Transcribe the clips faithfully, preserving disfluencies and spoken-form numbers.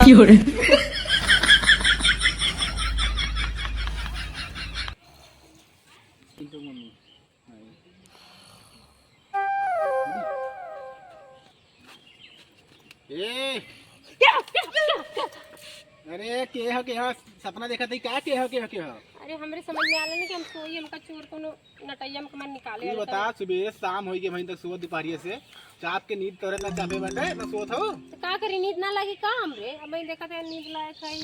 की हो रे? ए! क्या, क्या, क्या, क्या? अरे, के हो, के हो? सपना देखत हई का? के हो, के हो, के हो? अरे, हमरे समझ में आला ना कि हम सोई, हमका चोर कोनो नटैया में कमान निकाले तू आवे बता, तब। सुबेरे शाम होई गए, वहीं तक सोत दुपहरिया से। चाप के नींद तोरे ना चापे बाटे, ना सोत हो। तो का करी, नींद ना लागी का हमरे? अब मैं देखत है नींद लायक है।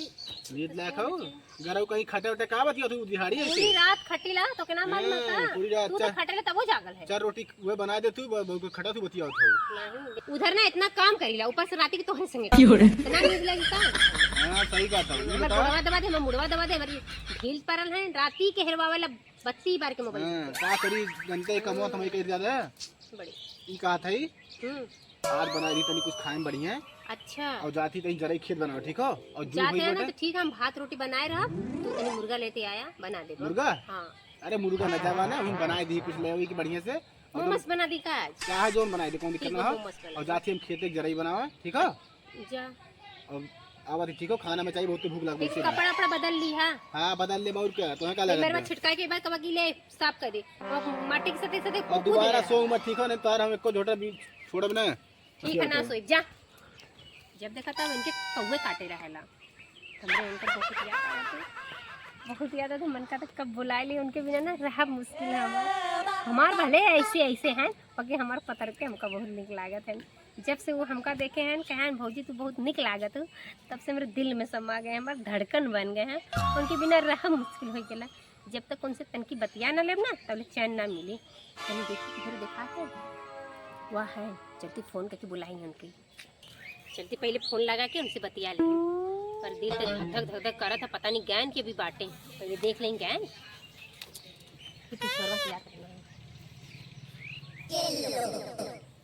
नींद लायक हो? गरऊ कहीं खटे उटे का बतिया तू दिहाड़ी है पूरी से? रात खटीला, तो के ना मालूम है हैं, का? पूरी रात तू तो चा-, खटेले तबो जागल है। चार रोटी वे बना दे तू, ब-, ब-, खटा तू बतिया उठो। नहीं, उधर ना इतना काम करीला, ऊपर से राती के तोहरे संगे क्यों रे? इतना नींद लगी का? हाँ, सही बात है। ये हमर बताओ। गोड़वा दबा दे, हमर मुड़वा दबा दे, हमारी ढील परल है, राती के हेरवावे ला बत्ती बार के मोबाइल। हाँ, का करी, जनते कमवा तो मैं कह ज्यादा। बड़ी। ई कहा था ई? हम्म। आज बना रही तनी कुछ खाए में बढ़िया। अच्छा। और जाती तनी जरा खेत बनाओ, ठीक हो? और जू जाते हुई हैं ना बेटा। तो ठीक है, हम भात रोटी बनाए रहब, तू तनी मुर्गा लेते आया, बना देबो। मुर्गा? हाँ। अरे मुर्गा ना जावा ना, हम बनाए दी कुछ ले हुई की बढ़िया से। और मोमोस बना दी का आज? चाहे जोन बनाए दे, कौन दिक्कत ठीक ना है, हो। मोमोस बना और दी। जाती हम खेते जरा ही बनावा, ठीक हो? जा। अब आवा थी, ठीक हो, खाना में चाहिए, बहुत भूख लग गई ठीक, से। कपड़ा, कपड़ा बदल ली, हाँ? हाँ, बदल ले, और क्या, तुम्हें क्या लगा मेरे इतना? छिटका के बाद कब की ले साफ कर दे। और माटी के साथे, साथे और फूंक दे दोबारा रहा। सो मत, ठीक हो, नहीं तो यार हम एक को झोटा भी छोड़ब ना। ठीक है, ना सोई, जा। जब देखा तब इनके कौवे काटे रहेला। हमरे उनकर बहुत याद आवत है। बहुत याद आवत है, मन का तो कब बुलाए ले, उनके बिना ना रहा मुश्किल है हमार। हमार भले ऐसे, ऐसे हैं, बाकी हमार पतर के हमका बहुत निक लागत है। जब से वो हमका देखे हैं, कहे हैं, "भौजी, तू बहुत निक लागत हो," तब से मेरे दिल में समा गए, हमार धड़कन बन गए हैं। उनके बिना रह मुश्किल हो गेला। जब तक उनसे तनकी बतिया ना लेब ना, तब ले चैन ना मिली। तनी देखी किधर देखा के। वाह है, जल्दी फोन करके बुलाई उनकी। जल्दी पहले फोन लगा के उनसे बतिया ले। पर दिल तो धक धक धक धक करत है, पता नहीं गैन के भी बाटे। पहले देख लें गैन। कि पिछोरवा से जात है।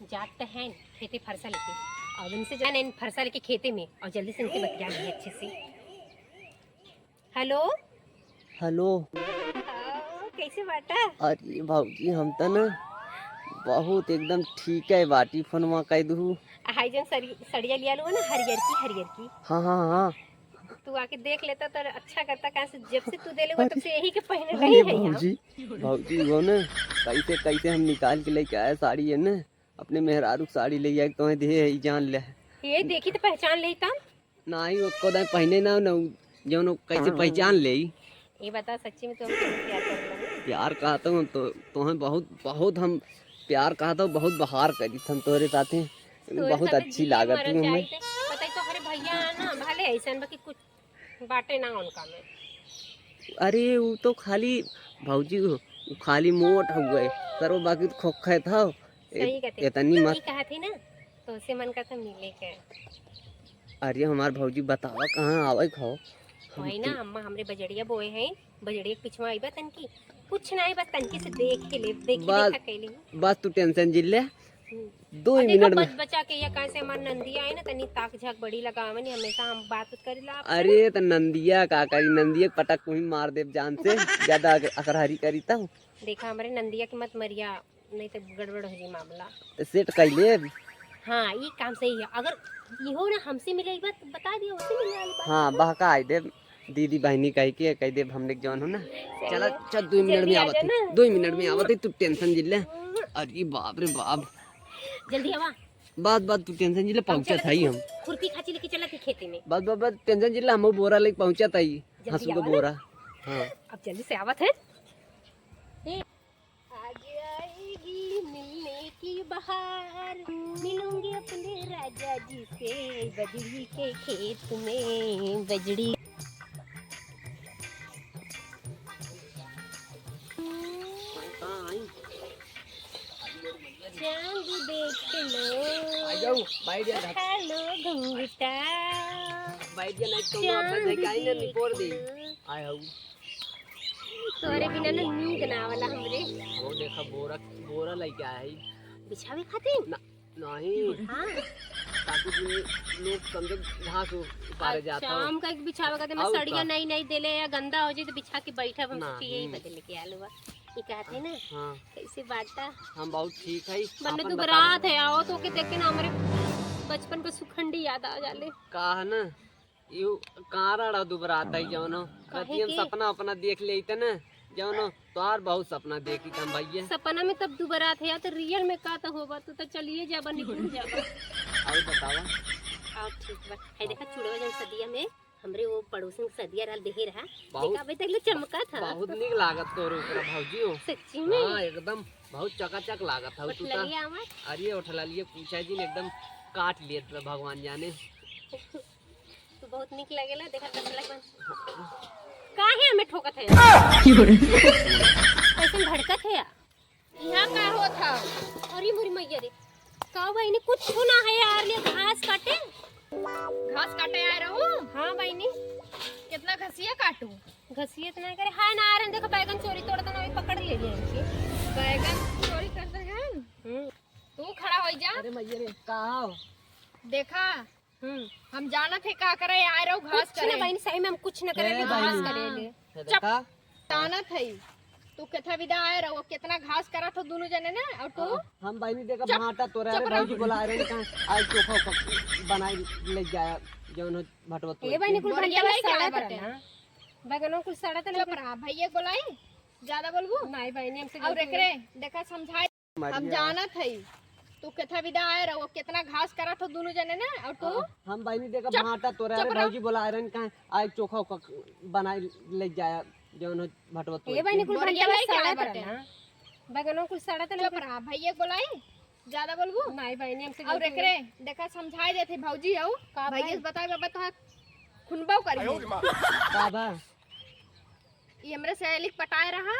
जात तो हैं खेते फरसा लेके, और उनसे जाने इन फरसा लेके खेते में, और जल्दी से इनसे बतिया ली अच्छे से। हेलो। हेलो। हाँ, कैसे बाटा? अरे भौजी, हम त ना बहुत एकदम ठीक है बाटी, फोनवा कह दू। हाई जन सरी-, सड़िया लिया लो ना, हरियर की, हरियर की। हाँ, हाँ, हाँ। तू आके देख लेता तो अच्छा करता, काहे से जब से तू देले हुआ, तब से यही के पहने अरे रही है हम। भौजी, भौजी, वो ना कैसे, कैसे हम निकाल के लेके आए साड़ी है ना, अपने मेहरारू के साड़ी ले आए, तोहे दे है, ई जान ले। ये देखी तो पहचान ले तब। नाही, वो को दाए पहने ना, ना, जौन वो कैसे पहचान ले। ये बता, सच्ची में तू हमसे प्यार करत बानी? प्यार कहत हूँ हम तो, तोहे बहुत, बहुत हम प्यार कहत हूँ, बहुत बहार करी हम तोहरे साथे। तोहरे बहुत साथे अच्छी जिए लागत मरल हूँ हमें। जाई ते। पता ही तो, अरे भैया है ना, भले ऐसन बा कि कुछ बाटे ना उनका में। अरे, उ तो खाली भौजी हो, उ खाली मोट हो गए, सरो बाकी तो खोखे था। ए-, सही कहते। इतनी मत। ई कहा थी ना, तो से मन का था मिले के। अरे, हमार भौजी बतावा कहाँ आवे खाओ। हम वही ना, तो अम्मा हमरे बजड़िया बोए हैं, बजड़िया के पिछवा आइबा तनकी, कुछ ना है, बस तनकी से देख के ले, देखी बस, देखा कैली। बस तू tension जिन ले। हम्म। दो ही और देखो, मिनट में। बच बचा के या कैसे हमार नंदिया है ना, तनी ताक झाक बड़ी लगावन, हमेशा हम बात उत करी ला आपसे। अरे, त नंदिया का करी, नंदिया के पटक कोई मार देब जान से, ज्यादा अक-, अकरहरी करी तब। देखा, हमरे नंदिया के मत मरिया, नहीं तो गड़बड़ हो जाई मामला। तो सेट कर लेब। हाँ, ये काम सही है। अगर इहो ना हमसे मिले एक बार, तो बता दियो, उससे मिलने वाली बात हाँ, है। बहका आई देब। दीदी बहनी कह के कह देब हमने के जौन हो ना। सही चला, है। चल, दो मिनट जल्दी में आ आवत है, जाना। दो मिनट में आवत है, तू tension जिन ले। हम्म। अरे बाप रे बाप। जल्दी आवा। बात, बात, तू tension जिन ले, हम पहुंचा चलत था ही हम। खुरपी खाची लेके चलत ही खेते में। बस, बस, बस, tension जिन ले, हम बोरा लेके पहुंचा था ही। जल्दी हंसू का आवा ना। बोरा। हाँ। अब जल्दी से आवत है। ए, आज आएगी मिलने की बहार, मिलूंगी अपने राजा जी से, बजड़ी के खेत में बजड़ी। चांद देख लो, आ जाओ, बैठ जा। उठा लो घुंघटा। बैठ जा, नहीं तो चांद बजाई का ही ना देख निपोर दे। लो। आए हऊ। तोहरे बिना ना नींद ना आवला हमरे। वो देखा बोरा, बोरा लइके आए हई। बिछावे खातिर? ना, नहीं। हाँ। ताकि जो लोग समझे घास उपारे जाता अच्छा, हो। हम कहीं बिछावे खातिर, मैं और सड़िया का? नई नई देले या गंदा हो जाए तो बिछा के बैठब, हम सोची यही नहीं। बदे लेके आलू बा। ये कहत है ना? हाँ। कैसे बाटा? हम बहुत ठीक है। वरना आपन तू बताओ। बरात है, आओ तो के देख के ना हमरे बचपन के सुखंडी याद आ जाले। का है ना? यू कारण दुबरात है जौनो। काहे रतियन के? सपना अपना देख लेते ना जौनो। तोहार बहुत सपना देखी हम भैया। सपना में तब दुबरात है यार, तो रियल में का तो होबा, तू तो चलिए जाबा, निकल जाबा। और बतावा। और ठीक बा। है देखा चुड़वा जौन सदिया में हमरे वो पड़ोसन के सदिया रहल देहे रहा। बहुत देखा अबे तक ले चमका था। बहुत निक लागत तोर ऊपर भौजी हो। सच्ची में? हाँ एकदम बहुत चकाचक लागत हौ तू तो। उठललिया हमार। अरे उठललिया पूछा जिन एकदम काट लेत बा भगवान जाने। तू बहुत निक लागेला, देखा कस लगन। काहे हमें ठोकत है? कैसन भड़कत है या? यहाँ का होत हौ? अरे मोरी मैया रे, का बहिनी कुछ ना है यार, ले घास काटे। घास काटे आए रहू? हाँ बहिनी। कितना घसिया काटू? घसिया तो नहीं करे, हाय ना आ रहे हैं, देखो बैगन चोरी तोड़त ना, अभी पकड़ ले जाए इनके। बैगन चोरी करते हैं? हम्म। तू खड़ा हो जा। अरे मैया रे, का हो? देखा, हम्म। हम जानत है का करे आए रहो, घास कुछ ना करे। बहिनी, सही में हम कुछ ना करे, ए, घास बहिनी। करे ले। ये चुप। देखा। जानत है, तू केथा विदा आए रहो, कितना घास करत हो दोनों जने ना, और तू हाँ, हम बहिनी देखा चुप। भाटा तोरा चुप रे रहो। भौजी बोला रहे कहाँ, आज चोखा ओखा बनाई ले जाया, जौन हो भटवा तो ए बहिनी, कुल बोरिया भंटा लेके आए सड़त बाटे। रहा ना। बैगनों कुल सड़त रहा। चुप रहा, भैया के बोलाई, ज्यादा बोलबू? नहीं बहिनी, हमसे और गलती एकरे, देखा समझाए। हम मारिया। जानत हई, तू केथा विदा आए रहो, कितना घास करत हो दोनों जने ना, और तू हाँ, हम बहिनी देखा चुप, भाटा तोरा चुप रे रहो। भौजी बोला आयरन का आज चोखा ओखा बनाई ले जाया, जौन हो भटवा तो ए बहिनी, कुल बोरिया भंटा लेके आए सड़त बाटे। रहा। बैगनों कुल सड़त चुप रहा। रहा, भैया के बोलाई, ज्यादा बोलबू? नहीं बहिनी, हमसे और गलती एकरे, देखा समझाए देते भौजी हो, का भैया भाई? से बताए बाबा तो खुनबाऊ करी। का बा? ये हमरे सहेली के पटाए रहा।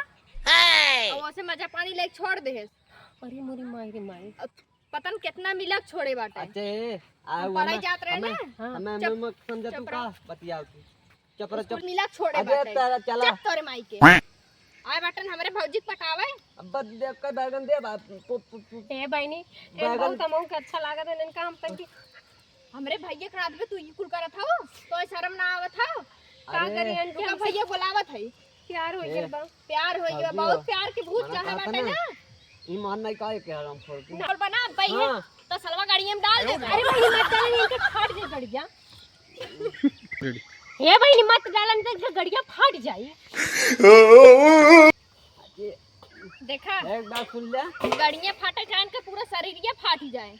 ए! और उसे मजा पानी लेके छोड़ दे। अरे मोरी माई रे माई। अब पता न कितना मिला के छोड़े बाटे। अच्छा, ए, आ, हम पढ़ाई हमें, जात रहे हमें, ना। हाँ। हमें, हमें चुप, मत समझा चुप तू रहो। का बतियाओ तू। चुप रह, चुप। मिला के छोड़े अबे बाटे। तेरा चला। चुप तोरे माई के। आए बाटन हमरे भौजी के पटावे। अब बस देख के बैगन दे बा, पु-, पु-, पु-, ए बहिनी, ए बैगन। बहुत हमहू के अच्छा लागत है इनका, हम तक हमरे भैया के हाथ में तू ई कुल करत हौ, तो शर्म ना आवत हौ? का अरे। करी, इनके तू का हमसे भैया बोलावत है? प्यार हो ए। गइल बा। प्यार हो गइल बा, भौजी बहुत हो। प्यार के भूत मना चाहे कहत बाटे ना। ना। ई मान नहीं का के हराम खोर के। ना बना भाई है, हाँ। तो सलवा गाड़िया में डाल दे। अरे भाई, मत डालन, इनके फाट जाए गड़िया। हे बहिनी, मत डालन, इनके गड़िया फाट जाई। देखा, एक बात सुन ले। गड़िया फाटे जान के पूरा शरीरिया फाट ही जाए।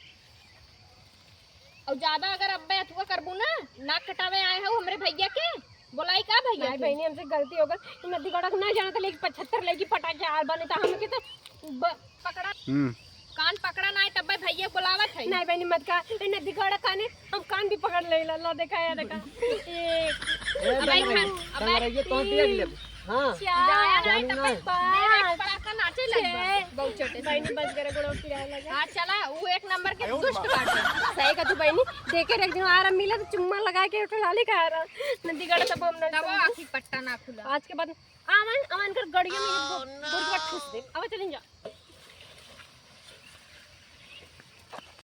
और ज्यादा अगर अब्बे अथुआ करबू ना, नाक कटावे आए हो हमरे भैया के, बोलाई का भैया नहीं के? बहिनी, हमसे गलती हो गई। तुम नदी गड़क ना जाना था, लेकिन पचहत्तर लेके पटा के आल बने, तो हमके तो ब-, पकड़ा। हम्म। कान पकड़ा ना है, तब भैया बोलावत है। नहीं बहिनी, मत का, ए, नदी गड़क काने, हम कान भी पकड़ ले ला, ला, देखा, या देखा। एक, ए, अब आई डंगरैया, खा, अब आई डंगरैया, कौन दिया के लेबू? हाँ। चार, जाया ना, जानू तब ना। पाँच, देख, पड़ाका नाचे लग गया। छह। बहुत छोटे से। बहिनी बच गए, गोड़वा पिराए लगा। हाँ, चला, वो एक नंबर के दुष्ट बाटे। सही कहा तू बहिनी, देखे रख दियो, आराम मिला तो चुम्मा लगा के उठा लाली खा रहा। नदी गड़ा तब हम ना तब समझे। आँखी पट्टा ना खुला। आज के बाद आवन, आवन कर गड़िया में एक गो-, गोड़वा ठूस दे। अब चलिन जा।